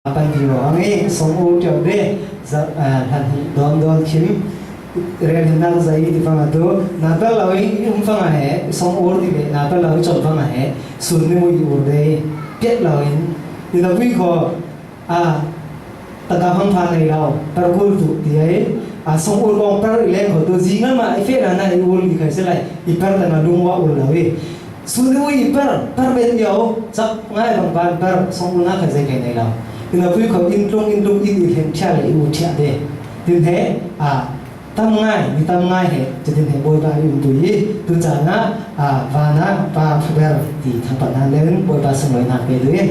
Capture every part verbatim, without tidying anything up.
Pan ti lo ang i song ur tiau de, za, ah, hlan hi don don khim, rel hin nak za i ti fang a tu, na pel lo i um fang a he, song ur ti le, na pel lo i chom fang a he, sun ni mu i ur de, piat lo in, i la vui ko, a, ta ka hang pha nei lo, per kul tu ti ai, a, song ur kong per i leng ko tu, zi nga ma, i fe na na i ur i khai se lai, i per ta na lung wa ur lo i. Suni ui per, per ben yo, sak ngai bang ban per, song ul na khai zai khai nei lo. Ina pui khau in tlung, in tlung, in i hen thia le i u thia de. Tin he, a, tam ngai, ni tam ngai he, ti tin he boi ba i u tu i, tu cha na, a, va na, pa pha ber, ti thang pa na len, boi ba sung loi na pe tu i.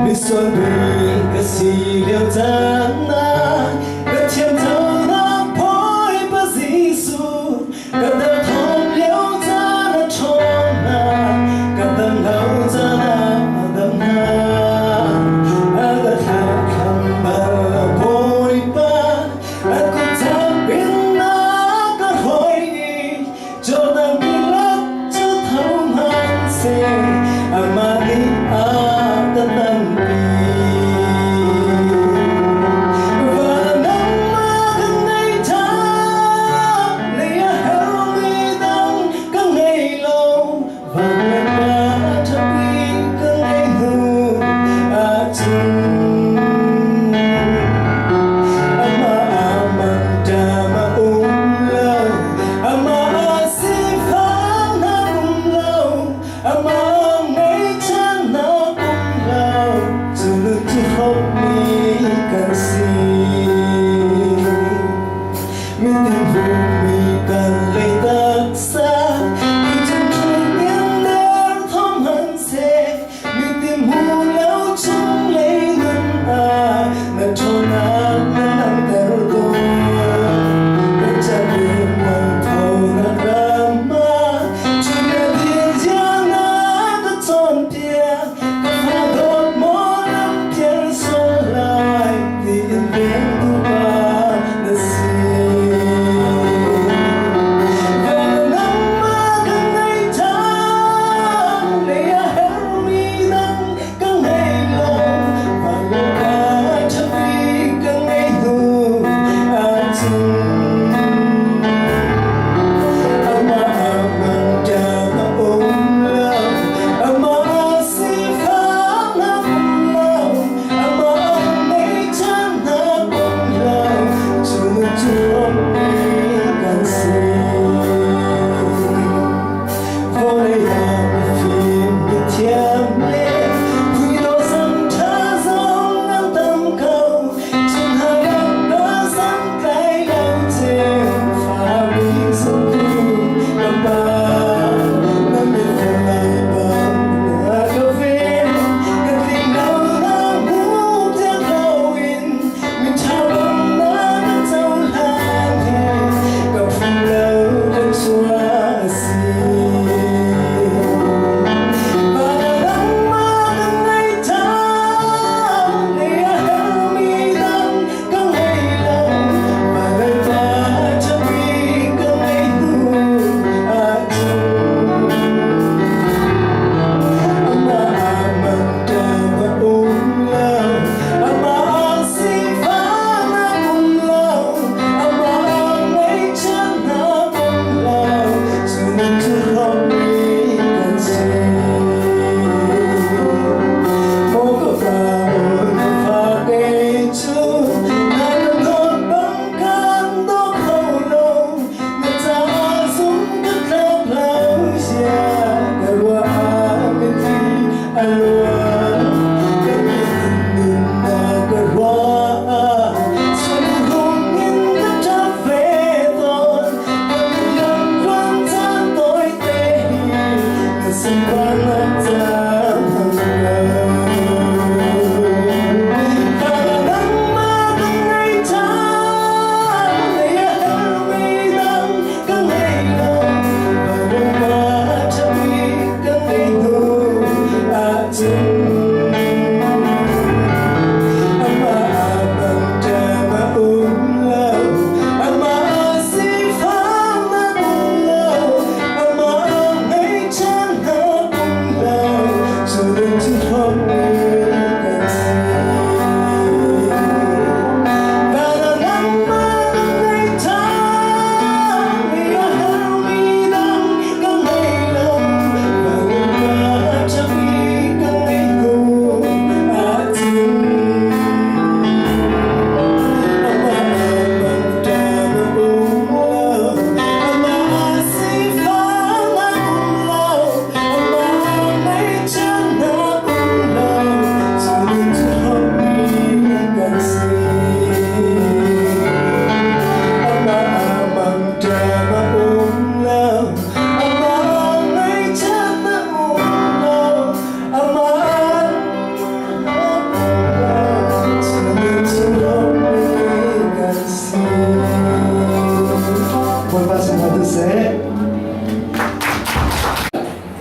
Misual bik ka si liau cang na, ka thiam cang na poi pa Jesu. Ka dam thawm lio caan a ṭhawng hna, ka dam lo caan a dam hna. A ka thlak thlam bal Bawipa, a kut cang pinnak ka hruai i, Jordan kilak cu tho hmanh seh, amah nih a ka tanpi. Vanangmah kan ngei ṭhan, lei a hermi dang ka ngei lo, vangliatnak ṭhapi ka ngei hnu ahcun amah a mangṭam a um lo, amah a sifak hna um lo, amah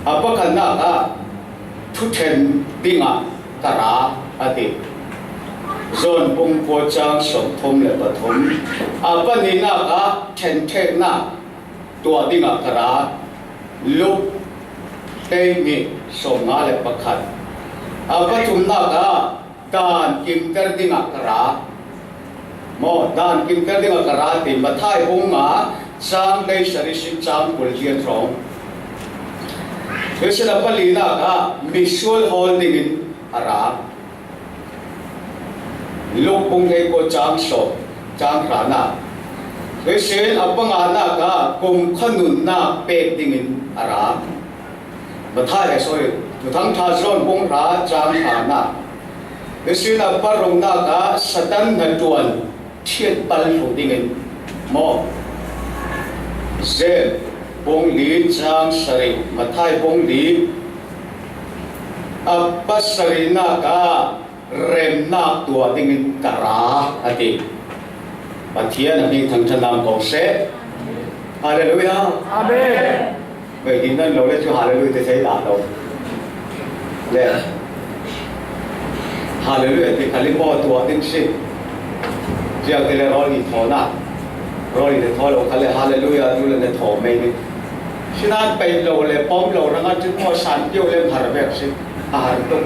A pakhatnak ah thuṭhen dingah ka ra, a ti. John bung kua cang sawmthum le pathum. A pahnihnak ah ṭhenṭheknak tuah dingah ka ra, Luke hleihnih sawmnga le pakhat. A pathumnak ah daan kimter dingah ka ra. Maw, daan kimter dingah ka ra ti Matthai bung nga cang hleisarih sin cang kul hriat hrawng. Cuihsin a palinak ah misual hawl dingin a ra. Luke bung hleikua cang sawm, cang hranak. Cuihsin a panganak ah kumkhua nunnak pek dingin a ra. Matthai, eh, sorry, Thuthang ṭha John bung hra cang hranak. Cuihsin a paruknak ah Satan hnaṭuan ṭhiatpal hluh dingin maw. James bung li cang sarih, Matthai bung li a pasarihnak ah remnak tuah dingin ka ra, a ti. Pathian a hming thangṭhatnam ko seh. Halleluiah. Amen. Vei ding nan lo le cu halleluiah ti thei dah lo. Le halleluiah ti khal i maw tuah ding si. Ziang ti le rawl i thawnak. Rawl i le thaw lo khal le halleluiah tu le na thaw mei ding. Sinan pei lo le pom lo rangah cun maw san pio le har vek si. A har tuk.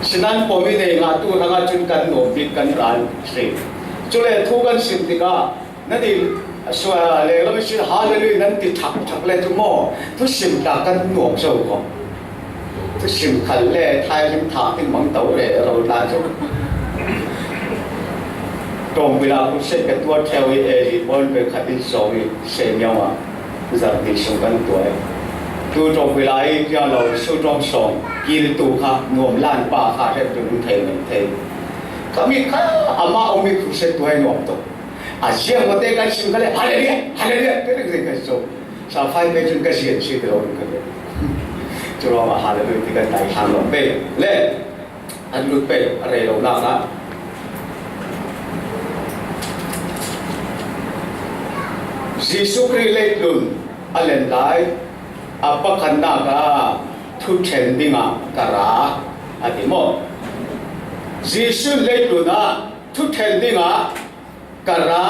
Sinan pom i nei ngah tu rangah cun kan nuam bik kan ral si. Cule thu kan sim tikah, na ti, sua, lenglam ihsin halleluiah nan ti thakthak le cu maw, thusim ta kan nuam zo ko. Thusim khal le thaizing thah ding mang to rero ta cu. Ṭawngpui la crusade ka tuah ṭheu i, eh, Reborn ve khat in sawng i, Semiaw ah zarhnih sung kan tuah i. Tu ṭawngpui la i tiang lo, su ṭawng sawng, kil tu kha, nuam lan pa kha, hrem tu nun thei men thei. Ka mit kha, amah um i crusade tuah i nuam tuk. A ziang mawte kan sim kha le, halleluiah, halleluiah, ti ringring kan so. Sa fai pe cun ka zian si ti lo ring ka le. Cu ruangah halleluiah ti kan dai hlan lo pe. Le, an lut pe, a rei lo nak ah. Jesuh Khrih leitlun a len lai, a pakhatnak ah thuṭhen dingah ka ra, a ti maw? Jesuh leitlun ah thuṭhen dingah ka ra,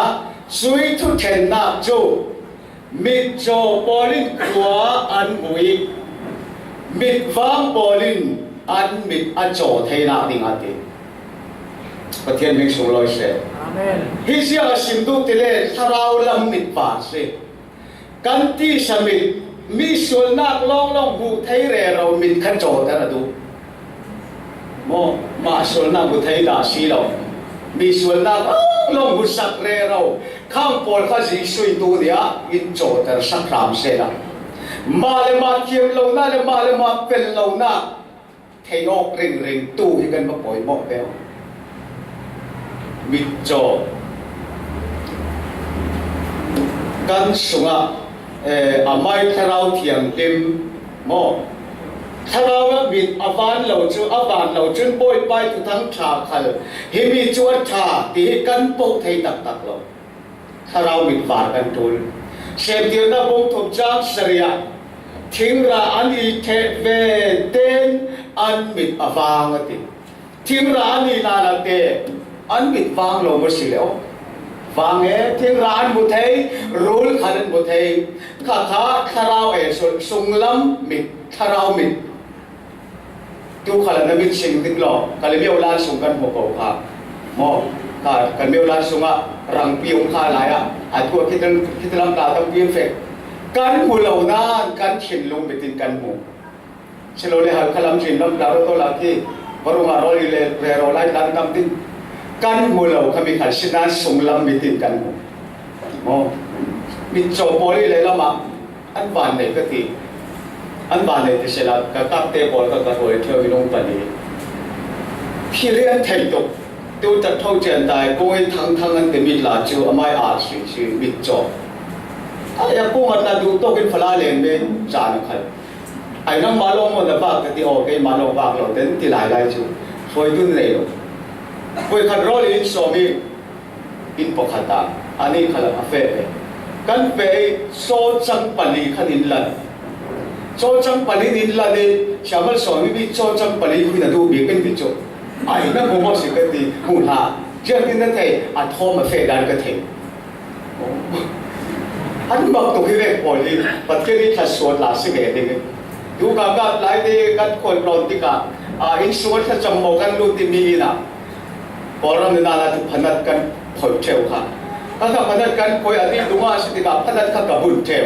cuih thuṭhennak cu mitcaw pawl in khua an hmu i mitvang pawl in an mit a caw theinak ding a ti. Pathian hming sunglawi seh. Amen. Hi ziah a sim duh ti le thlarau lam mit va si. Kan tisa mit, mi sualnak lawnglawng hmuh thei rero mit kha cawter a duh. Maw, mah sualnak hmuh thei dah si lo. Mi sualnak lawnglawng hmuhsak rero. Khang pawl kha Jesuh in tu nih ah in cawter sak hram sehla. Mah le mah thiam lonak le mah le mah pel lonak thei awk ringring tu hi kan va pawimawh peng. Mitcaw kan sungah, eh, amai Thlarau Thianghlim maw? Thlarau a mit a van lo cu, a van lo cun Bawipa i Thuthang ṭha khal himi cu a ṭha ti hi kan poh thei taktak lo. Thlarau mit var kan ṭul. Semtirnak bung thum cang sarih ah thingrang an i ṭheh ve tein an mit a vang a ti. Thingrang an nihna late an mit vang lo maw si le aw. Vang e, thingrang an hmu thei, rul khat an hmu thei. Kha kha thlarau e, sung, sunglam mit, thlarau mit. Tu kha la na mit sing dik lo, Kalemyo lan sung kan hmu ko kha. Maw, kha, Kalemyo lan sungah rangpi um kha lai ah, a tu a khitlam, khitlam tla tampi um fek. Kan hmu lo nan, kan thinlung mit in kan hmu. Si lo le hal kha lam zin lam tla ro to la khi, va rung a rawl i le, le rawl lai tlan tam ding. Kan hmu lo kha mi kha sinan sunglam mit in kan hmu. Maw, mitcaw pawl i le lamah, an van nei ka ti. An van nei ti sela, ka kapte pawl kha ka hruai ṭheu i nung pani. Thil hi an thei tuk. Tu tak tho cian tai, kung i thang thang an ti mit la cu, a mai a si si mitcaw. Ai, a kung a tla duh tawk in fala len me, zan a khal. Ai, nangmah lawng maw na vak ka ti aw, keimah lawng vak lo, ten ti lai lai cu. Hruaitu nei lo. Voi khat rawl in sawm i, inn pakhat ah, a nih khalah a feh ve. Kan feh i, cawcang pali khan in lan. Cawcang pali in in lan i, Siamal Sawmi mi cawcang pali khui na duh bik in ti cu. Ai, na hmu maw si ka ti, hmu hlah. Ziangtin na thei, a thawm a feh dan ka thei. An mak tuk hi vek pawl hi, Pathian i thluasuah la si ve ding i. Tu ka kap lai te kan khual tlawm tikah, a, inn sung a thlacam maw kan lut timi in ah, Kawlram nunau tu phanat kan phoih ṭheu kha. Kha kha phanat kan phoih a ti dungah a si tikah phanat kha ka bunh ṭheu.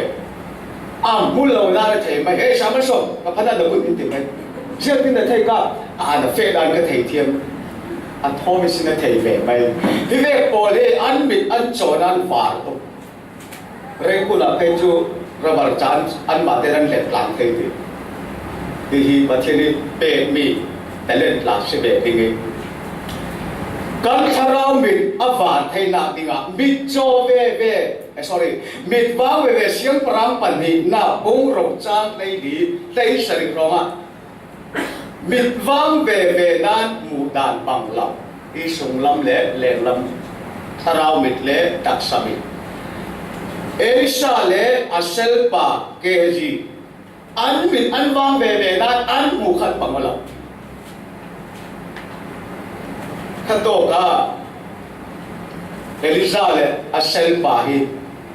A hmu lo nan a thei mai. Hei, Siamal Sawm, ka phanat na bunh in ti mai. Ziangtin na thei ka, a na feh dan ka thei thiam. A thawm i si na thei ve mai. Hi vek pawl hi an mit an caw nan var tuk. Rengkun ah pei cu rabar ca an, anmah te an let tlang thei ti. Hi hi Pathian i pekmi talent tla si ve ding i. Kan thlarau mit a van theinak dingah mit caw veve, eh, sorry, mit vang veve siangpahrang pahnihnak bung ruk cang hlei li hlei sarih ruangah Mit vang veve nan hmuh dan bang lo. Hi sunglam le lenglam, thlarau mit le taksa mit. Elisha le a selpa Gehazi an mit an vang veve nan an hmuh khat bang lo. Khatawk ah Elijah le a selpa hi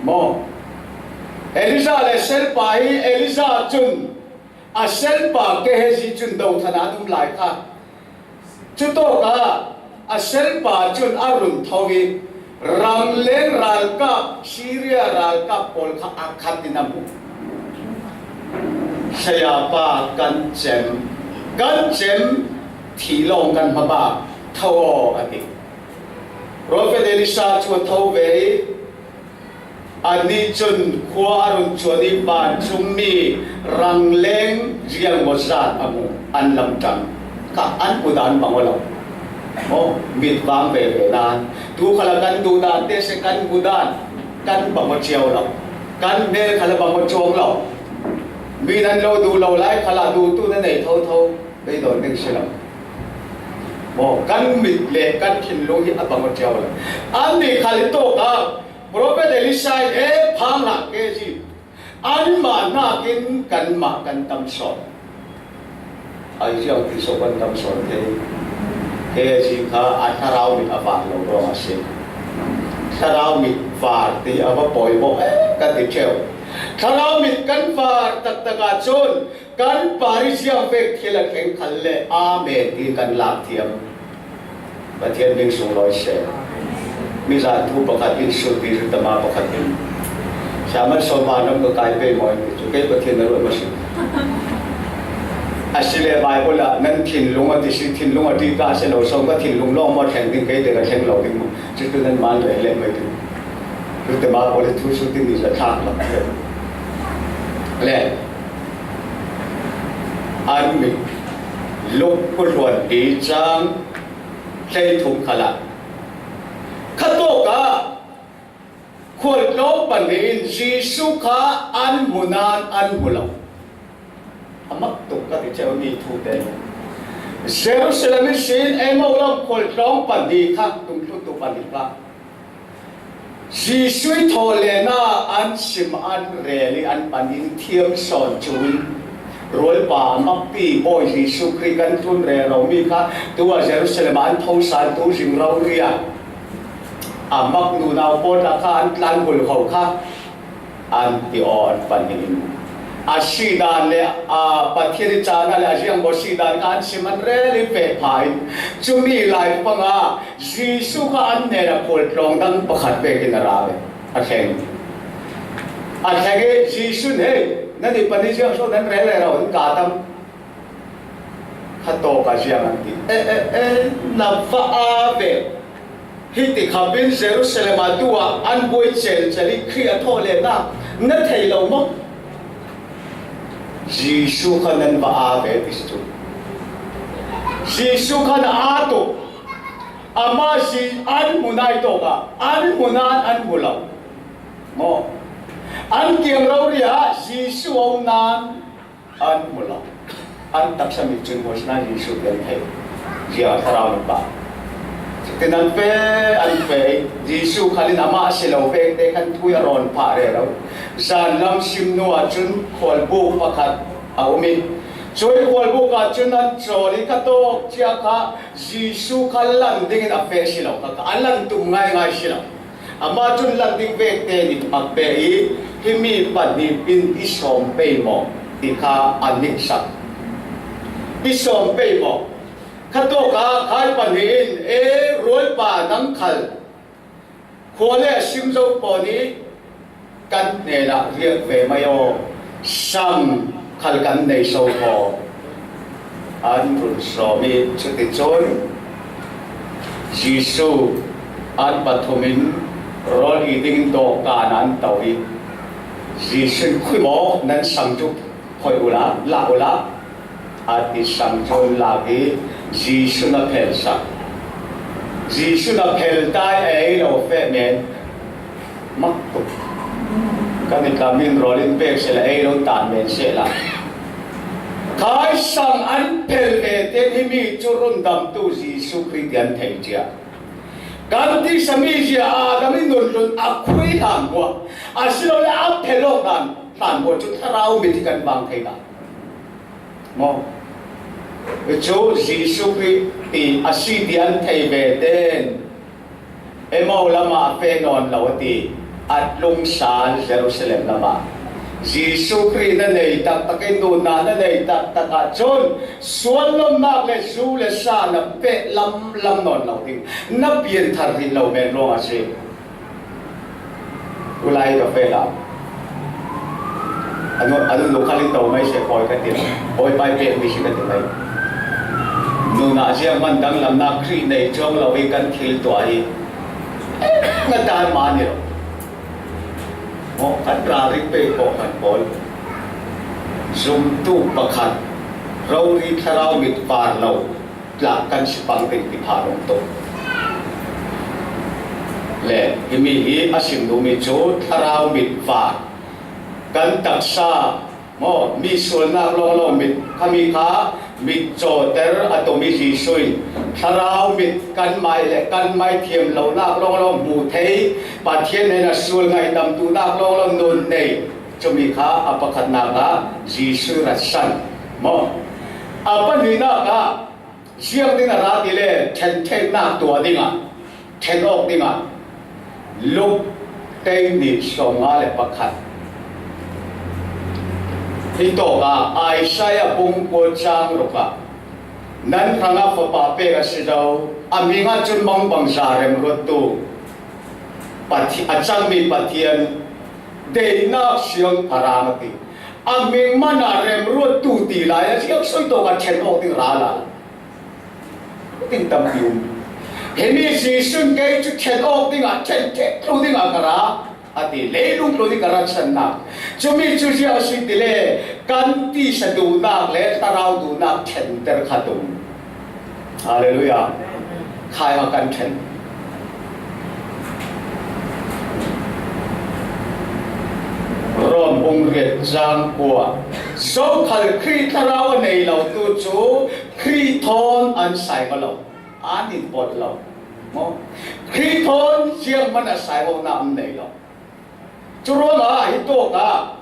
maw? Elijah le selpa hi Elijah cun a selpa Gehazi cun dothana an um lai kha. Cutawkah a selpa cun a run tho i rangleng ralkap, Syria ralkap pawl kha a khat in a hmu. Sayapa kan cem, kan cem, thih lawng kan hmabak, tho aw a ti. Profet Elisha cu a tho ve i, Annih cun khua a run cuan i vancungmi rangleng ziang maw zan a hmu an lamtang kha an hmu dan bang aw lo. Maw, mit vang veve nan tu khala kan duh dan te si kan hmu dan kan bang aw cio lo. Kan hmel khala bang aw cuang lo. Mi nan lo duh lo lai khala duhtu na nei thotho bei dawn ding si lo. Maw, kan mit le kan thinlung hi a bang aw cio lo. Annih khal i tawk a Profet Elisha in, "E, phang hlah, Gehazi. Anmah nakin kanmah kan tam sawn." Ai ziang ti so kan tam sawn thei. Gehazi kha a thlarau mit a var lo ruang a si. Thlarau mit var ti a va pawi bawk e ka ti ṭheu. Thlarau mit kan var taktak ahcun kan par i ziang vek thil a thleng khal le amen ti kan lak thiam. Pathian min sunglawi seh. Mizan thu pakhat in suti ritama pakhat in. Siaman sawm lam ka kai pei maw in cu kei Pathian na ruat maw si. A si le Bible ah nan thinlung a ti si, thinlung a ti ka si lo, sawm ka thinlung lawng maw thleng ding, kei te ka thleng lo ding maw. Cucu nan man le le mai ding. Ritama pawl i thu suti ni za thlak lo. Le. An mit Luk khuaruan ti cang hleithum khalah khatawkah khualtlawng pahnih in Jesuh kha an hmu nan an hmu lo. A mak tuk ka ti ceu ni thu te. Jerusalem ihsin Emau lam khualtlawng pahnih kha, dungthluntu pahnih kha Jesuh i thawhlenna an sim, an rel i an pan in thiam sawn cun Rualpa a makpi Bawi Jesuh Khrih kan tlun rero mi kha, tu a Jerusalem ah an thosan tu zing rori a, a mak nunau pawl kha an tlan hulkho kha an ti aw an pan hi in. A sih dan le a Pathian i cahna le a ziang baw sih dan kha an sim an rel in feh pha in. Cumi lai panga Jesuh kha an hnenah khual tlawng dang pakhat vekin a ra ve. A thleng. A thleng i Jesuh in, "Hei, na ni pani ziang so nan rel le rau an ka tam?" Kha tawk a ziang an ti. "E, e, e, na va a ve. Hiti khapin Jerusalem a tu ah an buai cel cel i Khrih a thawh le na, na thei lo maw?" Jesuh kha nan va a ve ti si cu. Jesuh kha na a tuk. Amah si an hmu nai tawk ah, an hmu nan an hmu lo. Maw? An kiang rori ah Jesuh a um nan an hmu lo. An taksa mit cun hmuhsina Jesuh tian thei. Zia thlarau mit ba. Cutin an pe, an pe. Jesuh khalin amah a si lo vekte khan thui a rawn phah rero. Zanlam sim hnu ah cun khualbuk pakhat a um i, cuih khualbuk ah cun an cawl i kha tawk cia kha Jesuh kha lan dingin a feh si lo kha, kha a lan tum ngaingai si lo. Amah cun lan ding vekte nih a pe i, "Himi pahnih in i sawm pei maw?" ti kha an hnihsak. "I sawm pei maw?" Kha tawk ah khai pahnih in, "E, rualpa, nang khal khua le a sim zo paw nih kan hnenah riak ve mai aw, sang khal kan nei so paw," an run sawm i, cuticun Jesuh an pathum in rawl i dingin dawhkan an to i, Jesuh in, "Khui maw, nan sang cu khoih uhla, la uhla," a ti. Sang cu an lak i Jesuh in a phelsak. Jesuh in a phel tai, a ei lo feh men mak tuk. Kan i tlam in rawl in pek sehla, ei lo tan men sehla. Khai sang an phel ve tein himi cu rundamtu Jesuh Khrih tian thei cia. Kan tisa mi zia Adam i nun lun a khui hlan buah, asilole a phel awk dan hlan buah cu thlarau mit hi kan vang thei hna. Maw? Cu Jesuh Khrih ti a si ti an thei ve tein, "Emau lamah a feh nawn lo," a ti. A tlung sal Jerusalem lamah Jesuh Khrih na nei taktak i, nunnak na nei taktak ahcun sual lawmhnak le zu le sa na peh lamlam nawn lo ding, na pianthar rih lo men ruangah a si. Ulai ka feh hlah. A nu, a nu, nu khal in to mai seh, Bawi, ka ti lo. Bawipa i pekmi si, ka ti mai. Nunah zianghman danglamnak Khrih nei cuang lo i kan thil tuah hi. Nga tan mah ni lo. Maw, kan ralring pei kawh hmanh pawl. Zumtu pakhat, rori thlarau mit var lo tlak kan si pang ding ti phan um tuk. Le himi hi a sim duhmi cu thlarau mit var kan taksa, maw, mi sualnak lawnglawng mit khami kha mit cawter a tum i Jesuh in thlarau mit kan mai le kan mai thiam lonak lawnglawng hmu thei, Pathian hnenah sual ngaihdam duhnak lawnglawng nun nei. Cumi kha a pakhatnak ah Jesuh ratsan, maw? A pahnihnak ah ziang ding a ra ti le, ṭhen theihnak tuah dingah, ṭhen awk dingah Luk tei nih sawmnga le pakhat. Hi tawk ah Isaiah bung kua cang ruk ah, "Nan hrangah fapa pek a si zo, a hming ahcun mangbangza remruattu, Pathi-, a cangmi Pathian, daihnak siangpahrang," a ti. A hming man ah remruattu ti lai a ziak soi tawk a ṭhen awk ding ra lai. Ding tampi um. Himi Jesuh in kei cu ṭhen awk dingah, ṭhen ṭheh thlu dingah ka ra, a ti. Leilung tlun i ka ratsannak. Cumi cu ziah a si ti le, kan tisa duhnak le thlarau duhnak ṭhenter kha tum. Hallelujah. Khai ah kan ṭhen. Rom bung riat cang kua. Zokhal Khrih thlarau a nei lo tu cu Khrih thawn an sai maw lo. An in pawt lo. Maw? Khrih thawn zianghman a sai awknak an nei lo. Cu ruangah hi tawk ah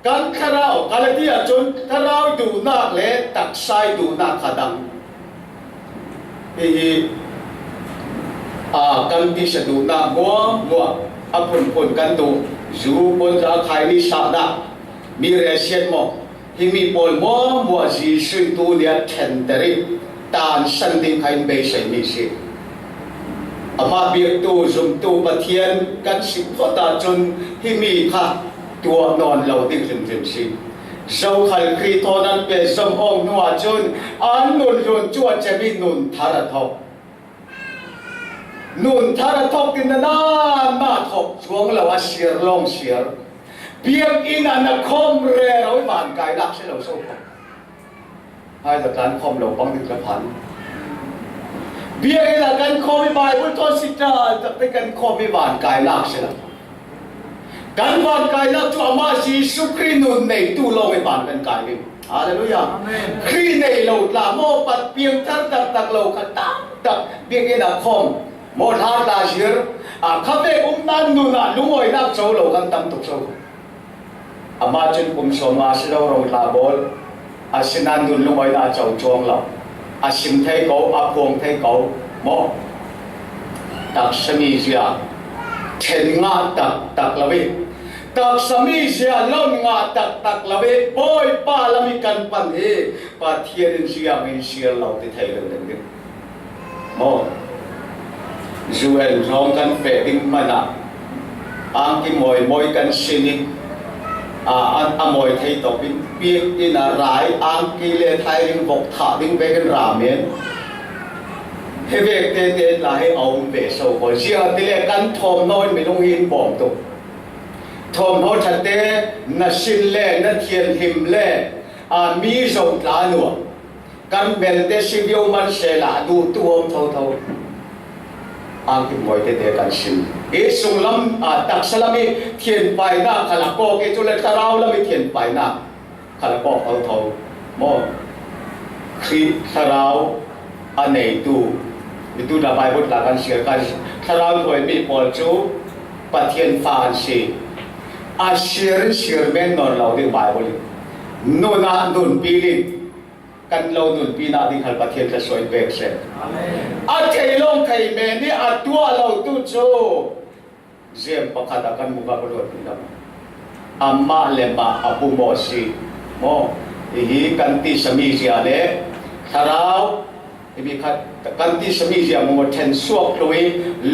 Kan thlarau, Galatia cun thlarau duhnak le taksa i duhnak kha dang. Hihi, a, kan tisa duhnak hmuahhmuah a phunphun kan duh, zu, puanza, khaini sahnak, mi relsiat maw, himi pawl hmuahhmuah Jesuh tu nih a ṭhenter i tansan ding kha in beiseimi si. Amah biaktu, zumtu Pathian kan si phawt ahcun himi kha tuah nawn lo ding hrimhrim si. Zokhal Khrih thawn an pehzom awk hnu ahcun an nun hlun cu a cem i nun thar a thok. Nun thar a thok in nanmah thok cuang lo a siar lawng siar. Biakinn ah na khawm rero i vankainak si lo so ko. Hai zat kan khawm lo pang ding ka phan. Biakinn ah kan khawm i Baibal thawn si ṭha tak te kan khawm i vankainak si lo. Kan vankainak cu amah Jesuh Khrih nun neitu lawng i van kan kai ding. Hallelujah. Amen. Khrih nei lo tla maw, pat piangthar taktak lo kha tamtak biakinn ah khawm maw, hla tla zir, a, khavek umnak nun ah lungawinak co lo kan tam tuk so. Amah cun kum sawmnga si lo rong tla bawl. Asinain nun lungawinak a co cuang lo. A sim thei ko, a phuang thei ko maw? Taksa mizia ṭhen ngah taktak lo i, taksa mizia lon ngah taktak lo i, Bawipa lam i kan pan hi Pathian in ziang in siar lo ti thei lo ding. Maw? U N hrawng kan feh ding hmanh ah angki mawi mawi kan sin i, aa, a, a mawi thei tawk in biakinn ah rai angki le thairing vok thah ding vekin ra men. Hi vek tete tla hi a um ve so ko. Ziangahtile kan thawmhnaw in minung hi in bawm tuk. Thawmhnaw ṭhate na sin le na thianhlim le, aa, mi zong tla nuam. Kan belte si viau man sehla duhtu awm thotho. Angki mawi tete kan sin. Hi sunglam, aa, taksa lam i thianpainak khal a kawk i, cule thlarau lam i thianpainak khal a kawk thotho. Maw? Khrih thlarau a neitu, mitu tla Baibal tla kan siar kan thlarau hruaimi pawl cu Pathian fa an si. A siar in siar men nawn lo ding Baibal in. Nun ah nunpi ding. Kan lo nunpinak ding khal Pathian thluasuah in pek seh. Amen. A thei lawng thei men i a tuah lo tu cu zem pakhat ah kan muh ka luat ti lo. Amah le mah a pum aw si. Maw? Hihi kan tisa mizia le thlarau, himi khat kan tisa mizia maw ṭhen suak thlu i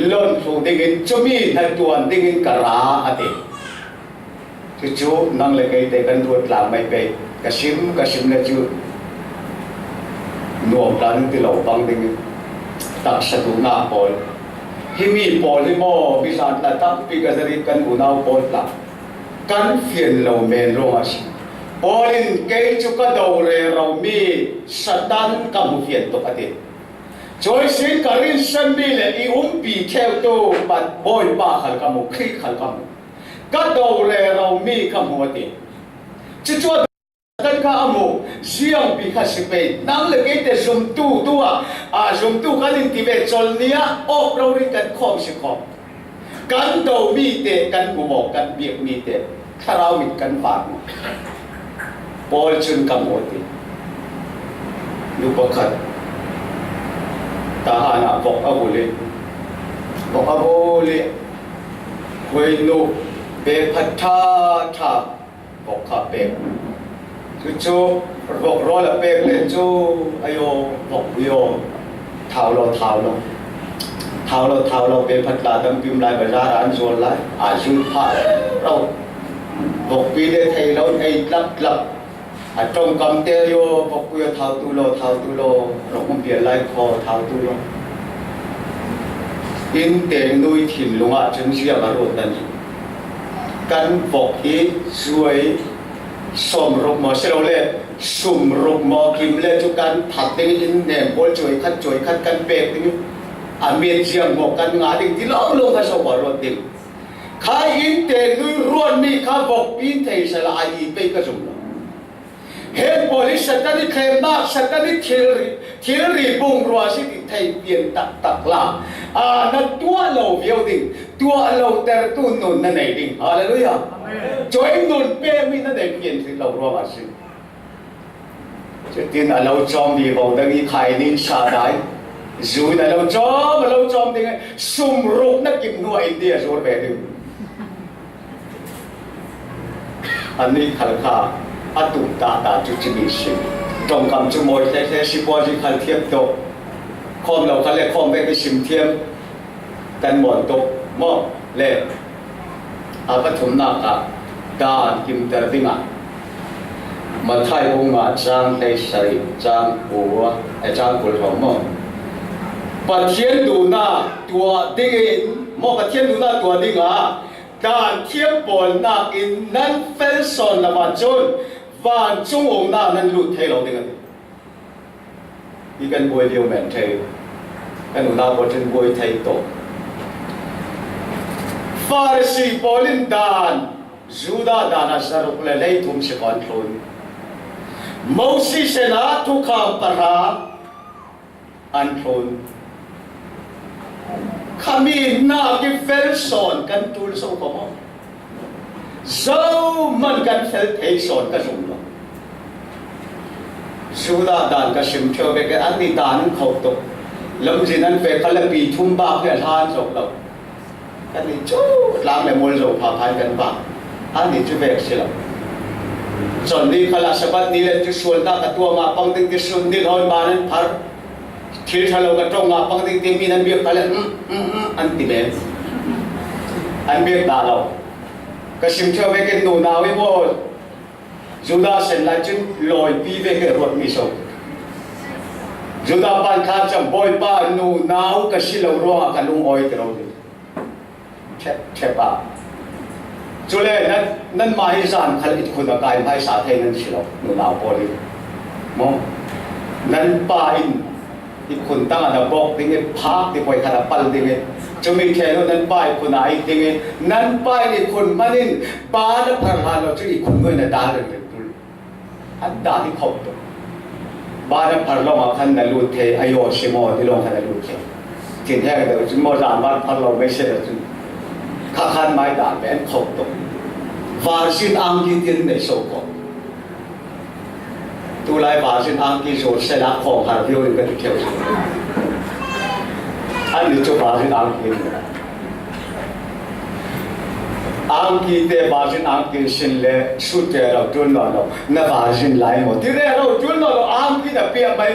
lon thlu dingin cumi hnaṭuan dingin ka ra a ti. Cucu nang le keite kan ruat tlang mai pei. Ka sim, ka sim le cu nuam tla nan ti lo pang ding i taksa duhnak pawl. Himi pawl hi maw, mi zan tla tampi ka zarh i kan unau pawl tla kan fian lo men ruangah a si. Paul in kei cu ka do rero mi Satan ka hmu fian tuk a ti. Cuai sin ka rinsan mi le i umpi ṭheutu Bawipa khal ka hmu, Khrih khal ka hmu. Ka do rero mi ka hmu a ti. Cucu a kan kha a hmu, ziangpi kha si pei. Nang le keite zumtu tu ah, aa, zumtu kan in ti ve, colh ni ah awk rori kan khawm si khawm. Kan do mi te kan hmu maw, kan biak mi te thlarau mit kan vak maw? Paul cun ka hmu a ti. Nu pakhat Tahan ah vok a vul i, vok a vul i, huainu pe phat ṭha ṭha vok kha pek. Cucu vok rawl a pek le cu, ayo, vok ui aw, thau lo, thau lo, thau lo, thau lo, pe phat tla tampi um lai, bazar ah an zuar lai, aa zul phah rau. Vokpi le thei lo, ei tlap tlap. A ṭongkam te ayo, vokpi aw, thau tu lo, thau tu lo, rong um pial lai kho, thau tu lo. Inn te nui thinlung ah cun ziang a ruat nan hi. Kan vok hi zuai sawmruk maw, si lo le sumruk maw, kim le cu kan that ding in nem pawl cuai khat, cuai khat kan pek ding in a miat ziang maw kan ngah ding ti lawnglawng kha so a ruat ding. Kha inn te nui ruat mi kha vokpi in thei sala a i pei ka zum lo. Heng pawl hi Satan i thlemnak, Satan i thilri, thilri bungrua si ti thei pian taktak la. Aa, na tuah lo viau ding, tuah lo tertu nun na nei ding. Hallelujah. Cawm nun pek mi na nei pian hrih lo ruangah si. Cutin a lo cawm vivo dang i khai nin sa dai. Zu in a lo cawm, a lo cawm ding, sum ruk na kim hnuah in dia zuar ve ding. Anni khal kha a tum ta ta cu cimi si. Ṭongkam cu mawi hle hle si, kua zi khal thiam tuk. Khawm lo khal le khawm ve ka sim thiam. Kan mawi tuk maw? Le a pathumnak ah dan kimter dingah Matthai bung nga cang hleisarih cang kua, eh, cang kul hrawng maw? Pathian duhnak tuah dingin maw, Pathian duhnak tuah dingah dan thiam pawlnak in nan fel sawn lo ahcun vancung umnak nan lut thei lo ding a ti. Hi kan buai lio men thei, kan unau pawl cun buai thei tuk. Farasi pawl in dan, Judah dan a zaruk le hleithum si kho an thlun. Moses in a thukham pahra an thlun. Khami hna kifel sawn kan ṭul so kho maw? Zohman kan fel thei sawn ka zum lo. Judah dan ka sim ṭheu ve, kan annih dan an khauh tuk. Lamzin an fek kha le pi thum bak hi a hlan zo lo. Kan nih cu tlang le mul zo phaphan kan bak. Annih cu vek si lo. Cun ni khalah Sabbath ni le cu sualnak ka tuah ah pang ding ti sun, ni hlawn ban an phar. Thil ṭha lo ka ṭong ah pang ding timi nan biak kha le, "Um, um, um," an ti men. An biak dah lo. Ka sim ṭheu vekin nunau i maw? Judah sen lai cun lawipi vekin ruatmi so. Judah pan khan cang, "Bawipa, nunau ka si lo ruangah ka lungawi ti lo," ti. Ṭhep, ṭhep ah. Cule nan, nanmah hi zan khal i khun a kai hmaisa thei nan si lo, nunau pawl hi. Maw? Nan pa in i khun tangah na bawk ding i, phak ti poi khat a pal ding i, cumi ṭhen uh nan pa i khun a it ding i, nan pa in i khun hman in ba na phar hlan lo cu i khun nuai na dal ringring ṭul. An dah i khauh tuk. Ban a phar lawng ah khan na lut thei, a yaw si maw, ti lawng khan na lut thei. Thinheng deuh cun maw, zan ban phar lo mei si lo cun. Kha khan mai dan ve an khauh tuk. Varzin angki tin nei so ko. Tulai varzin angki zuar sela khawng har viau in ka ti ṭheu si. An ni cu varzin angki in. Angki te varzin angki sin le sut te ro tul nawn lo, na varzin lai maw? Ti rero tul nawn lo, angki na piak mai.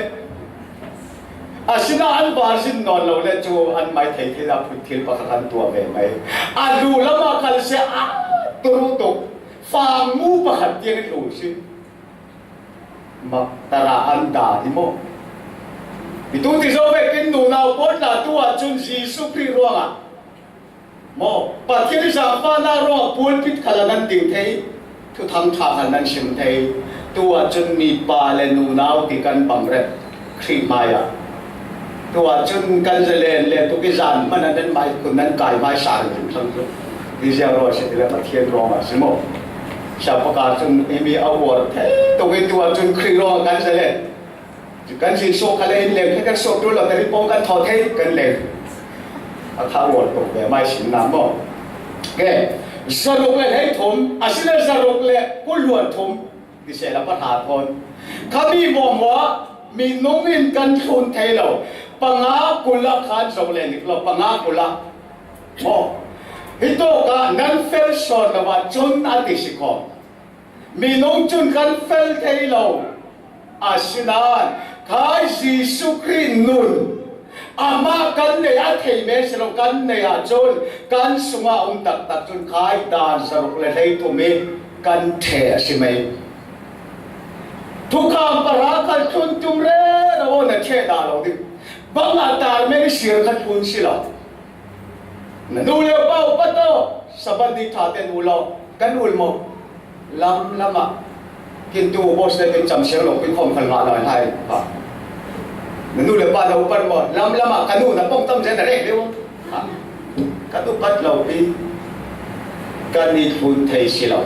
Asinain an varzin nawn lo le cu an mai thei thei dah phut thil pakhat an tuah ve mai. A lu lamah kal si a turu tuk, fangmu pakhat tiang in lu si. Maktar ah an dah i maw? I tu ti zo vekin nunau pawl tla tu ahcun Jesuh Khrih ruangah maw, Pathian i zaangfahnak ruangah pulpit khal ah nan ding thei, thuthang ṭha khal nan sim thei. Tu ahcun mipa le nunau ti kan bang rep Khrih hmai ah. Tu ahcun kan zalen le tuk i zan hmanh ah nan mai khun nan kai hmaisa ringring thlang cu. Hi ziang ruang si ti le Pathian ruangah si maw? Siapa ka cun himi a uar thei tuk i tu ahcun Khrih ruangah kan zalen. Kan zin sawh kha le in leng, kan sawh ṭul lo, kan i pawng kan thaw thei, kan leng. A kha uar tuk ve, mai sin na maw? Ke, zaruk le hleithum, a si le zaruk le kul hluan thum, ti sehla pahra thawn. Khami hmuahhmuah minung in kan thlun thei lo, panga kul ah khan zo le nik lo, panga kul ah. Maw? Hi tawk ah nan fel sawn lo ahcun a ti si kho. Minung cun kan fel thei lo. Asinain khai Jesuh Khrih nun amah kan nei a thei men si lo, kan nei ahcun kan sungah um taktak cun khai dan zaruk le hleithum i kan ṭheh a si mei. Thukham pahra kal thlun tum rero na ṭheh dah lo ding. Bang a tar men i sir kha thlun si lo. Na nu le pa upat aw, Sabbath ni ṭha tein ul aw, kan ul maw? Lamlam ah kin tu boss le kin cam siang lo, kin khawm khal ngah lai hai. Ha. Na nu le pa na upat maw? Lamlam ah ka nu na pawng tam zen na rek deuh. Ha. Kan upat lo pi. Kan i thlun thei si lo.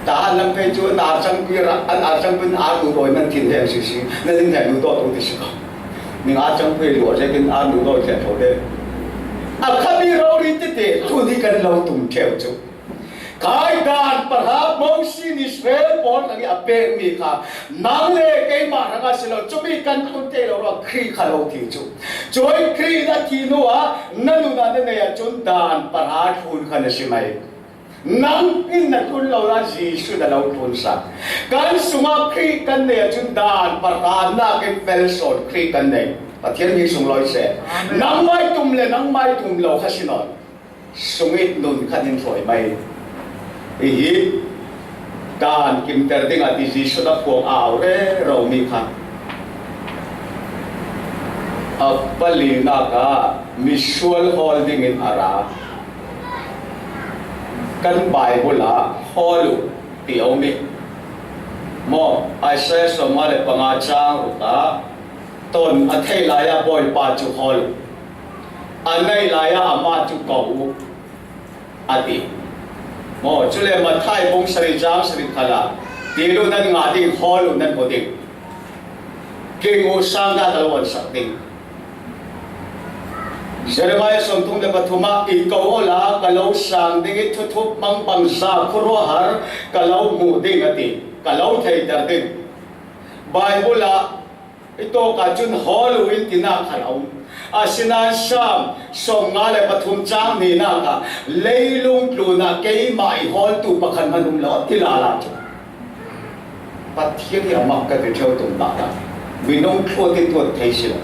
Ta an lam phei cu an ar cangpi ra, an ar cangpi in ar nu dawi man thin heng si si. Na thin heng nu daw tu ti si ko. Ning ar cangpi luah zekin ar nu dawi thlen tho te. A khami rori tete thlun hi kan lo tum ṭheu cu. Khai dan pahra Mosi in Israel pawl hrangih a pekmi kha nang le keimah hrangah si lo, cumi kan tlun thei lo ruangah Khrih kha lo thi cu. Cuih Khrih na thi hnuah na nunah na nei ahcun dan pahra thlun kha na si mai. Nang in na tlun lo nain Jesuh na lo tlunsak. Kan sungah Khrih kan nei ahcun dan pahra nakin fel sawn Khrih kan nei. Pathian mi sunglawi seh. Amen. Nangmai tum le nangmai tum lo kha si nawn. Sungih nun khat in hruai mai. Hihi dan kimter dingah ti Jesuh a phuang a au rero mi kha a palinak ah misual hawl dingin a ra. Kan Baibal ah hawl uh ti a um i maw, Isaiah sawmnga le panga cang ruk ah ton a thei lai ah Bawipa cu hawl uh, a naih lai ah amah cu ko uh a ti. Maw, cule Matthai bung sarih cang sarih khalah ti lu nan ngah ding, hawl uh nan hmu ding. King uh sang dah ka lo an sak ding. Jeremiah sawmthum le pathum ah i ko awla ka lo sang ding i thuthup mangbangza khuaruahhar ka lo hmuh ding a ti. Ka lo theiter ding. Baibal ah i tawk ahcun hawl uh in tinak khal a um. Asinain Salm sawmnga le pathum cang hninak ah leilung tlunah keimah i hawltu pakhat hmanh um lo a ti lala cu. Pathian hi a mak ka ti ṭheu tum lala. Minung thluat i tuat thei si lo.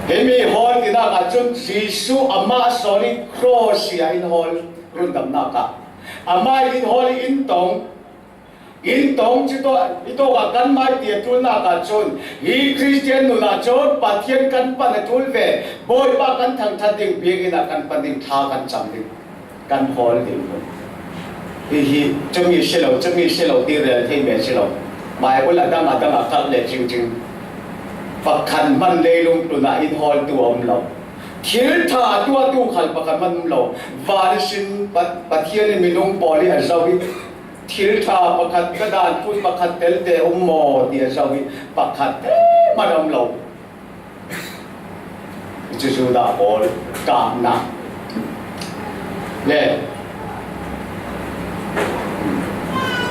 Himi hawl tinak ahcun Jesuh amah sawn i cross i ah in hawl rundamnak ah amah in hawl i in tong. In tong cu tawh, i tawk ah kan mai ti a ṭulnak ahcun, hi Khristian nun ahcun Pathian kan pan a ṭul ve, Bawipa kan thangṭhat ding, biakinn ah kan pan ding, thla kan cam ding, kan hawl ding. Hihi, cumi si lo, cumi si lo, ti rel thei men si lo. Baibal a dang a dang a kal le cingcing. Pakhat hmanh leilung tlun ah in hawltu a um lo. Thil ṭha a tuahtu khal pakhat hmanh um lo. Van ihsin Pa-, Pathian in minung pawl i a zoh i, thil ṭha pakhat ka dan tlun pakhat telte um maw ti a zoh i pakhat te hmanh a um lo. Cu Judah pawl kahnak le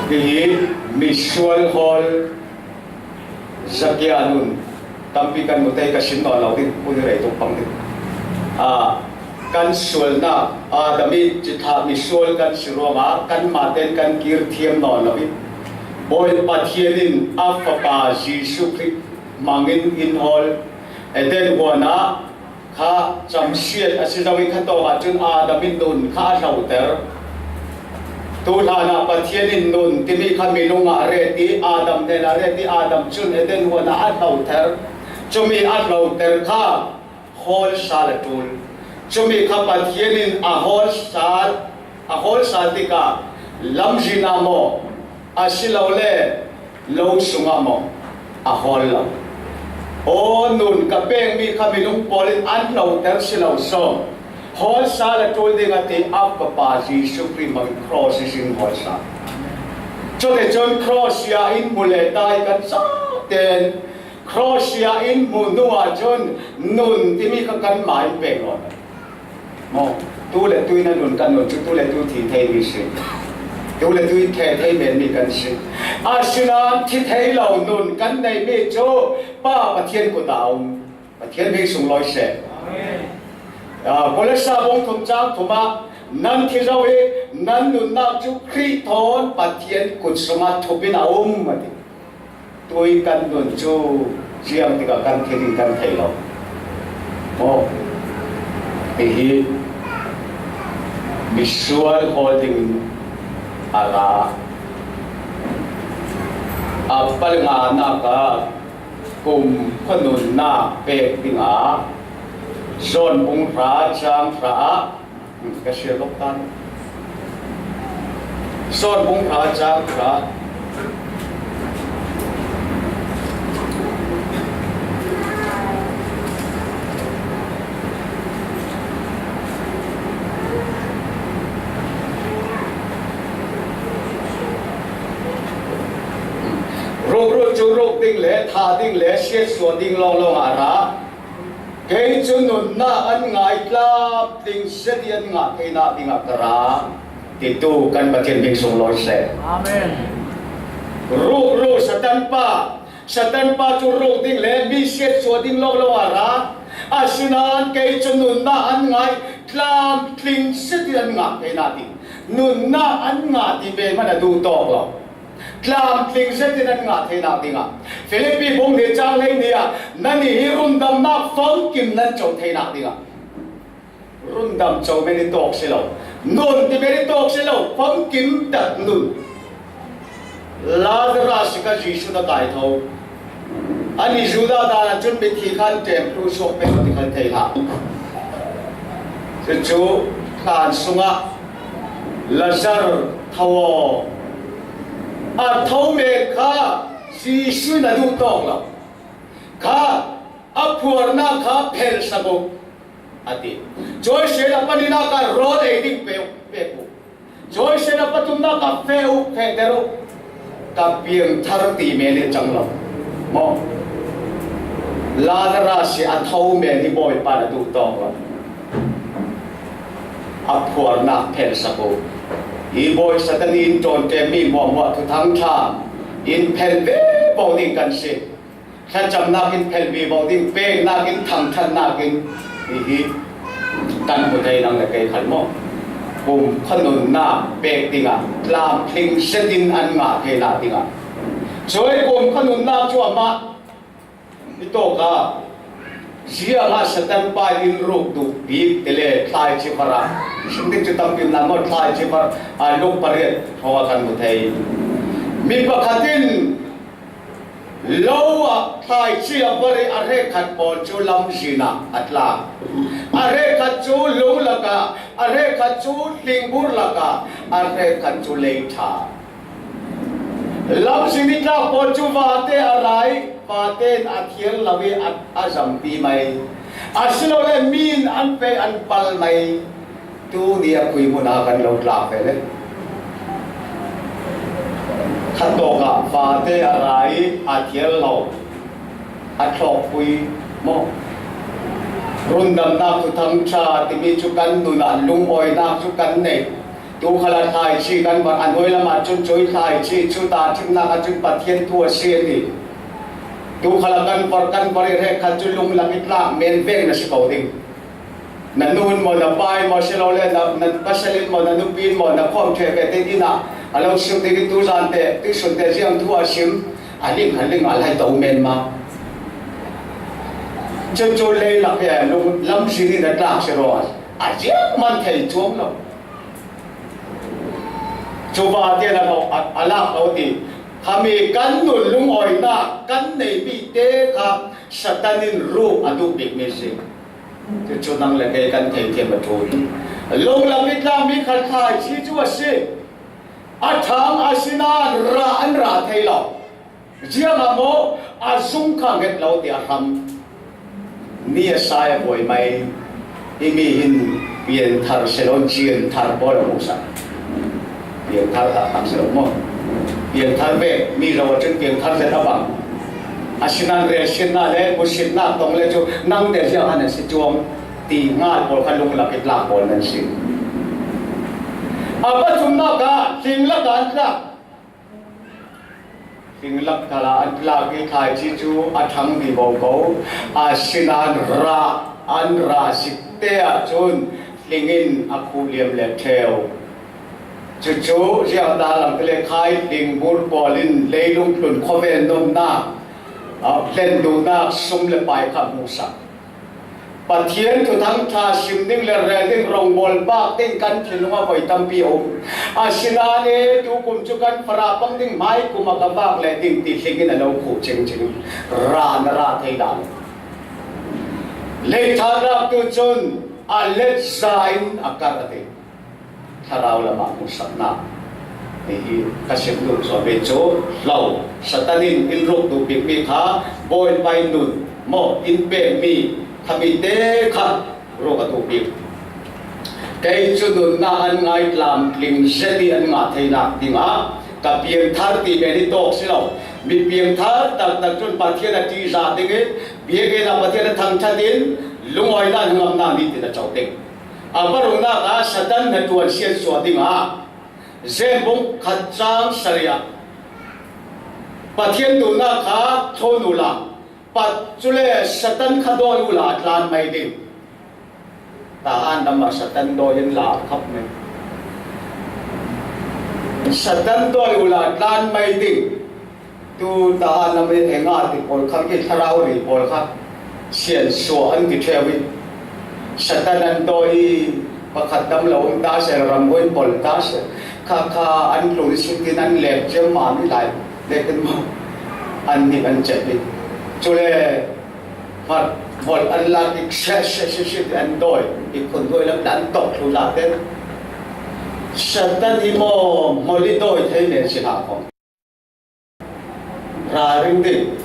hihi misual hawl Zakia nun tampi kan hmu te ka sim nawn lo ding, hmun hi rei tuk pang ding. Aa, kan sualnak Adam i cithlah misual kan si ruangah kanmah tein kan kir thiam nawn lo i Bawi Pathian in a Fapa Jesuh Khrih hmangin in hawl Eden huan ah kha camsiat a si zongin kha tawk ahcun Adam in nun kha a hloter. Tuhlan ah Pathian in nun timi kha minung ah a ret i Adam hnen ah a ret i Adam cun Eden huan ah a hloter. Cumi a hloter kha hawl sal a ṭul. Cumi kha Pathian in a hawl sal, a hawl sal tikah lamzin ah maw, asilole lo sungah maw a hawl lo. Aw, nun ka pekmi kha minung pawl in an hloter si lo saw. Hawl sal a ṭul ding a ti a Fapa Jesuh Khrih hmang cross ihsin hawl sal. Cuticun cross ah in hmu le tai kan zaten cross ah in hmu hnu ahcun nun timi kha kanmah in pek lo. Maw, tu le tu in a nun kan nun cu tu le tu thi theimi si. Tu le tu in theh thei menmi kan si. Asinain thi thei lo nun kan neihmi cu Pa Pathian kut ah a um. Pathian hming sunglawi seh. Amen. Aa, Kolose bung thum cang thum ah nan thi zo i nan nunnak cu Khrih thawn Pathian kut sungah thup in a um a ti. Tui kan nun cu ziang tikah kan thi ding kan thei lo. Maw? Hihi misual hawl ding a ra. A palnganak ah kum khuanunnak pek dingah John bung hra cang hra ah ka siar lawk tan. John bung hra cang hra. Ruk ruk cu ruk ding le thah ding le siatsuah ding lawnglawng ah a ra. Kei cu nunnak an ngai tlamtling zet i an ngah theinak dingah ka ra. Titu kan Pathian hming sunglawi seh. Amen. Ruk, ruk, Satan pa, Satan pa cu ruk ding le mi siatsuah ding lo lo a ra. Asinain kei cu nunnak an ngah, tlamtling zetin an ngah theinak ding. Nunnak an ngah ti ve hmanh a duh tawk lo. Tlamtling zetin an ngah theinak dingah, Filipi bung hnih cang hleihnih ah, nannih hi rundamnak famkim nan co theinak dingah. Rundam co men i tawk si lo. Nun ti men i tawk si lo. Famkim tak nun. Lazarus si kha Jesuh na kai tho. Ani Judah dan ah cun mithi khan ṭem tu suak pek ti khan thei hlah. Cucu thlan sungah Lazar tho aw. A tho men kha Jesuh na duh tawk lo. Kha a phuarnak kha phelsak u a ti. Cuai sen a paninak ah rawl ei ding pe, pek u. Cuai sen a pathumnak ah feh u, fehter u. Ka piangthar ti men hi cang lo. Maw? Lazarus si a tho men hi Bawipa na duh tawk lo. A phuarnak phelsak u. Hi Bawi Satan in ṭawn ṭemmi hmuahhmuah thuthang ṭha in phel ve bo ding kan si. Thlacamnak in phel vivo ding, peknak in, thangṭhatnak in, hihi kan hmu thei nang le kei khal maw? Kum khanunnak pek dingah tlamtling zetin an ngah theinak dingah. Cuai kum khanunnak cu amah i tawk ah ziangah Satan pa in ruk duh bik ti le thlaici var ah, hring ding cu tampi um nain maw, thlaici var ah luk pariat hrawng ah kan hmu thei. Mi pakhat in lo ah thlaici a var i a hrekkhat pawl cu lamzin ah a tlak. A hrekkhat cu lung lakah, a hrekkhat cu hlingbur lakah, a hrekkhat cu lei ṭha. Lamzin i tlak pawl cu vate a ra i vate in a thial lo i a, a zampi mai. Asilole mi in an pe an pal mai. Tuni a khui hmun ah kan lo tlak ve le. Khat tawk ah vate a ra i a thial lo, a thlawkpui maw? Rundamnak thuthang ṭha timi cu kan nun ah lungawinak cu kan neih. Tu khal ah thlaici kan var, a hnuai lam ah cun cuih thlaici cu tahṭhimnak ah cun Pathian thu a si a ti. Tu khal ah kan var, kan var i hrekkhat cu lung lak i tlak men veng na si ko ding. Na nu in maw, na pa in maw, silole na, na pasal in maw, na nupi in maw, na khawm ṭheh ve te inn ah a lo sim ding i tuzan te, tuihsun te ziang thu a sim, a ling, a ling, a lai to men ma. Cucu leilak he lung lamzin in a tlak si ruangah a ziang man thei cuang lo. Cu vate na lo, a, a lak lo ti. Khami kan nun lungawinak kan neihmi te kha Satan in ruk a duh bikmi si. Cucu nang le kei kan theithiam a ṭul. Lung lak i tlakmi khan thlaici cu a si. A ṭhang a si nain rah an rah thei lo. Ziangah maw a zung kha nget lo ti a hram. Ni a sai a buai mai. Hi mi hin pianthar si lo, cianthar pawl a hmuhsak. Piangthar taktak si lo maw? Piangthar ve, mi lo a cun piangthar zet a bang. Asinain relsiatnak le hmuhsitnak tong le cu nang te ziang an a si cuang ti ngal pawl kha lung lak i tlak pawl nan si. A pathumnak ah hling lak ah an tlak. Hling lak khal ah an tlak i thlaici cu a ṭhang vivo ko. Asinain rah an rah zik te ahcun hling in a khuh liam le ṭheu. Cucu ziangta lam ti le khai hlingbur pawl in leilung tlun khuavel nunnak, a, hlen duhnak sum le pai kha hmuhsak. Pathian thuthang ṭha sim ding le rel ding rongbawlbak ding kan thinlung ah voi tampi a um. Asinain tu kum cu kan farah pang ding, hmai kum ah ka vak leh ding ti hling in a lo khuh cingcing. Rah na rah thei dah lo. Leithar rak tu cun a let za in a kar a ti. Thlarau lamah hmuhsaknak hi ka sim duh zaw ve cu hlo. Satan in in ruk duh bikmi kha Bawipa in nun maw in pekmi khami te kha ruk a duh bik. Kei cu nunnak an ngai tlamtling zet i an ngah theinak dingah ka piangthar ti men hi tawk si lo. Mi piangthar taktak cun Pathian a ṭihzah ding i biakinn ah Pathian a thangṭhat in lungawinak hnangamnak nitin a co ding. A va rungnak ah Satan hnaṭuan siatsuah dingah James bung khat chang sarih ah, Pathian duhna kha thlun ula, pat cule Satan kha dawi ula tlan mai ding. Tahan lam ah Satan dawi in la khap mai. Satan dawi ula tlan mai ding. Tu tahan lam in enga ti pawl kha, ki thlarau ri pawl kha siansuah an ti ṭheu hi. Satan an dawi hi, pakhat dam lo um ta se, ramhuai pawl ta se. Kha kha an tlun sitin an lek ciam mah mi lai lek in maw. An nih an cep hi. Cule hmat hmol an lak ik se se se se an dawi, i khun dawi lam an tawk thlu la ten. Satan hi maw, hmol i dawi thei men si hna khawng. Ralring ding.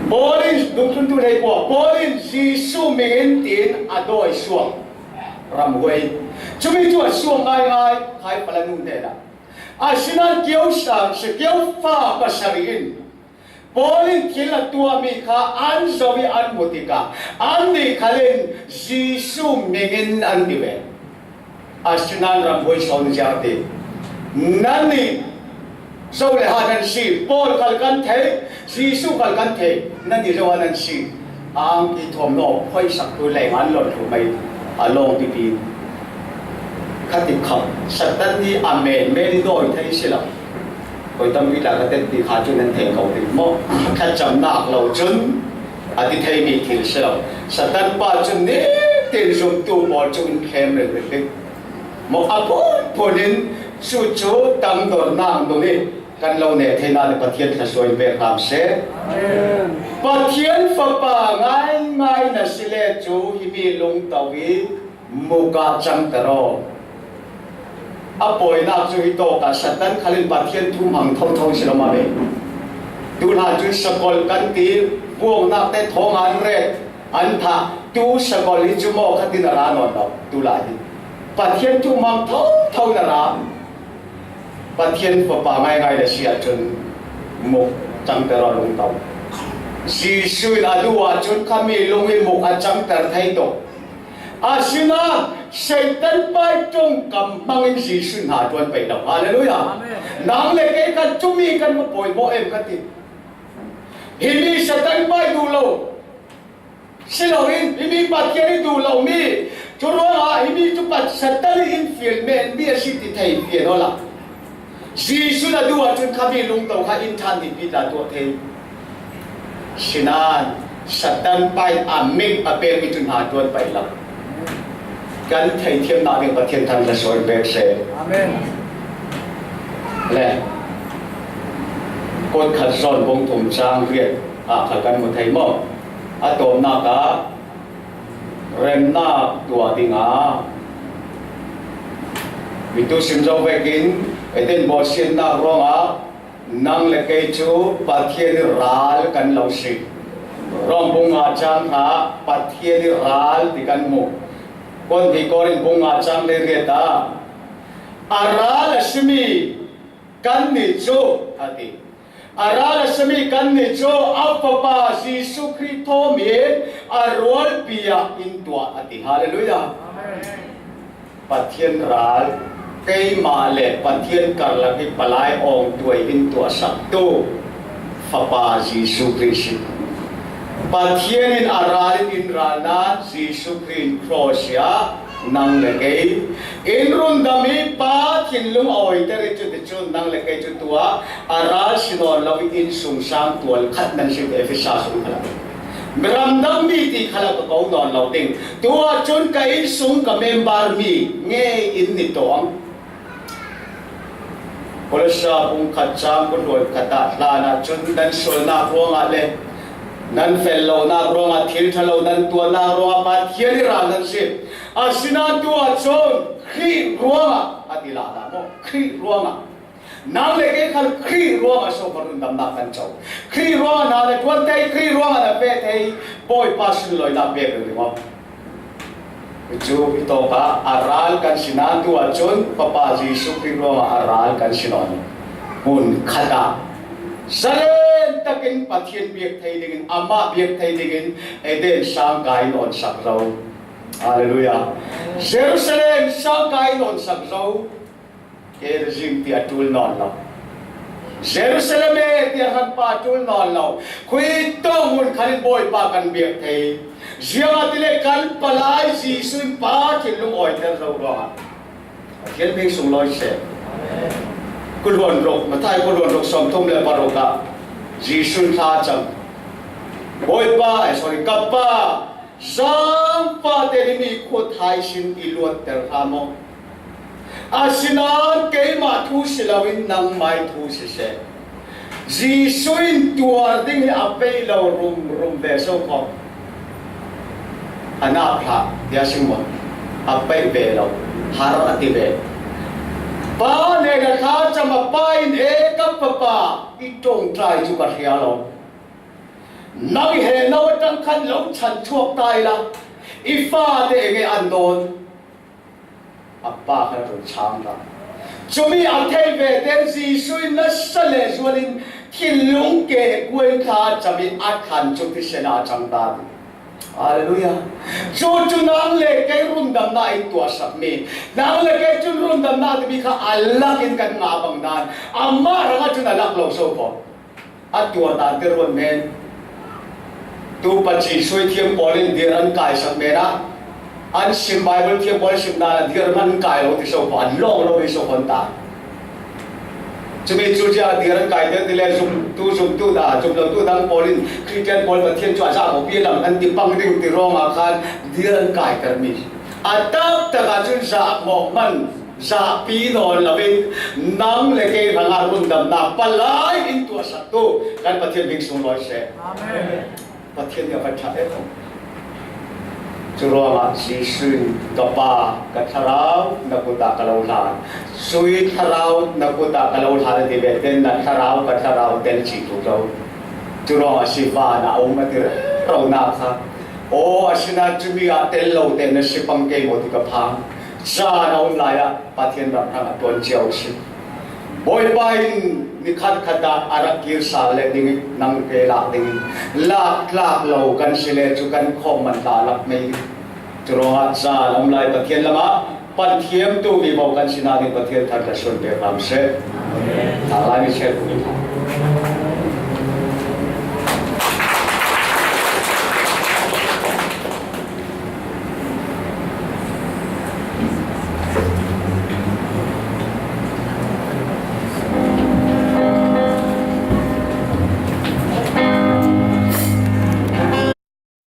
Paul in dungthluntu hei pua, Paul in Jesu mingin tiin a dawi suak. Ramhuai. Cumi cu a suak ngaingai, khai fala nu hnenah. Asinain kio sang si, kio fa pasarih in Paul in thil a tuahmi kha an zoh i an hmu tikah annih khal in Jesu mingin an ti ve. Asinain ramhuai sawn ziar ti. Nannih Zo le ha nan si, Paul khal kan thei, Jesuh khal kan thei, nannih zo ha nan si. Angki thuam naw, phoisak tu lei ngan lon thu mai, a lawng pipi. Khatik kham, Satan hi a men men i dawi thei si lo. Koi tam pi la ka tet pi kha cu nan thei ko ti maw. Khat cam nak lo cun, a ti thei mi thil si lo. Satan pa cun nitin zumtu pawl cu in khem reng reng. Maw a phunphun in cucu tangdor nang dong i kan lo neh theihna le Pathian thluasuah in pek hram seh. Amen. Pathian fapa ngaingai na si le cu himi lungto i muk ah cangter aw. A pawinak cu hi tawk ah Satan khal in Pathian thu hmang thotho si lo ma ve. Tu hna cun sakol kan ti, puangnak te thawng an ret. An thah tu sakol hi cu maw khatin a ra nawn lo, tu lai hi. Pathian thu hmang thotho na ra. Pathian fapa ngaingai le si ahcun muk cangter aw lungto. Jesuh in a duh ahcun khami lung i muk a cangter thei tuk. Asinain Satan pai ṭongkam hmangin Jesuh hna ṭuan pei lo. Hallelujah. Amen. Nang le kei khan cumi kan va pawimawh em ka ti. Himi Satan pai duh lo. Si loin, himi Pathian i duh lomi, cu ruangah himi cu Pat Satan in fial menmi a si ti thei fian awla. Jesuh na duh ahcun khami lungto kha in ṭhan dingpi tla tuah thei. Sinain, Satan pai a mik a pekmi cu hna ṭuan pei lo. Kan theithiamnak ding Pathian thangṭhat sual pek seh. Amen. Le, Kawt khat zawn bung thum cang riat ah kha kan hmu thei maw? A tawpnak ah remnak tuah dingah mitu sim zo vekin Eden bawlsiatnak ruangah nang le kei cu Pathian i ral kan lo si. Rom bung nga cang hra Pathian i ral ti kan hmu. Kawt hnih Korin bung nga cang le riat ah a ral a simi kannih cu a ti. A ral a simi kannih cu a Fapa Jesuh Khrih thawm in a rualpi ah in tuah a ti. Hallelujah. Amen. Pathian ral, keimah le Pathian karlak i palai awngtuai in tuahsaktu Fapa Jesuh Khrih si. Pathian in a ral in in ral nain Jesuh Khrih in cross ah nang le kei in rundam i Pa thinlung a awiter i cuticun nang le kei cu tuah a ral si nawn lo i innsungsang tual khat nan si ti Efesa sung khalah. Ramdang mi ti khalah ka ko nawn lo ding. Tu ahcun ka innsung ka member mi ngei in ni tawng. Kolose bung khat cang kul hluan khat ah hlan ahcun nan sualnak ruangah le nan fel lonak ruangah thil ṭha lo nan tuahnak ruangah Pathian i ral nan si. Asinain tu ahcun Khrih ruangah a ti lala maw? Khrih ruangah. Nang le kei khal Khrih ruangah so ka rundamnak kan co. Khrih ruangah hna na ṭuan thei, Khrih ruangah na feh thei, Bawipa sunlawinak pek ringring aw. Cu i tawk ah a ral kan si nain tu ahcun Fapa Jesuh Khrih ruangah a ral kan si nawn. Hmun khat ah zalen takin Pathian biak thei dingin, amah biak thei dingin Eden sangka in nawn sak zo. Hallelujah. Jerusalem sangka in nawn sak zo. Gerizim tiah a ṭul nawn lo. Jerusalem e tiah hranpa a ṭul nawn lo. Khui tawk hmun khanin Bawipa kan biak thei. Ziangahtile kan palai Jesuh in Pa thinlung awiter zo ruangah Pathian hming sunglawi seh. Kuluan ruk, Matthai kuluan ruk sawmthum le paruk ah Jesuh in thla a cam. Bawipa, eh, sorry, ka Pa, zaangfahte nih mi khua thai sin i luatter hram aw. Asinain keimah thu si loin nangmah thu siseh. Jesuh in tuar ding hi a peih lo rumrum ve so khawm. A nak hlah, tiah a si maw? A peih ve lo, har a ti ve. Pa hnenah thla a cam a, Pa in, e ka Fapa, i ṭawngṭai cu ka hria lo. Nang i heh no a ṭang khan lo chan chuak ta i la, i fate eng e an dawn. A pa kha a run chang ta. Cumi a theih ve tein Jesuh in nasa le zualin thinlung ke kuain thla a cam i a thlan cu thisen ah a cang ta. Halleluiah. Cucu nang le kei rundamnak in tuahsakmi, nang le kei cun rundamnak timi kha a lak in kan ngah bang nan, amah hrangah cun a lak lo so ko. A tuar dan te ruat men. Tu paci sui thiam pawl in dir an kaisak men ah, an sim Bible thiam pawl in sim dan a dir an kai lo ti so ko, an lawng lo ti so ko an ta. Cumi cu cia dir an kai te ti le zum tu, zum tu da, zum lo tu dang pawl in Khristian pawl Pathian cu a za ko pi lam an ti pang ding ti ruangah khan dir an kai ter mi. A taktak ah cun zahmawh hman, zahpi nawn loin nang le kei hrangah rundamnak palai in tuahsaktu kan Pathian hming sunglawi seh. Amen. Pathian nih a va ṭha e ko. Curuangah Jesuh in, "Ka Pa, ka thlarau na kut ah ka lo hlan. Sui thlarau na kut ah ka lo hlan," a ti ve tein, "Na thlarau, ka thlarau tel," ci tuk lo. Curuangah a si van ah a um a ti rero nak kha. Aw, asinain cumi ah tel lo tein na si pang kei maw ti ka phang. Caan a um lai ah Pathian ram hrang a ṭuan cio a si. Bawipa in ni khatkhat ah a rak kir sal leh ding i nang ke lak ding i lak tlak lo kan si le cu kan khawm man hla lak mei. Curuangah caan a um lai Pathian lamah pan thiamtu vivo kan si nain Pathian thar le sun pek hram seh. Amen. Thalai mi seh kul i hna.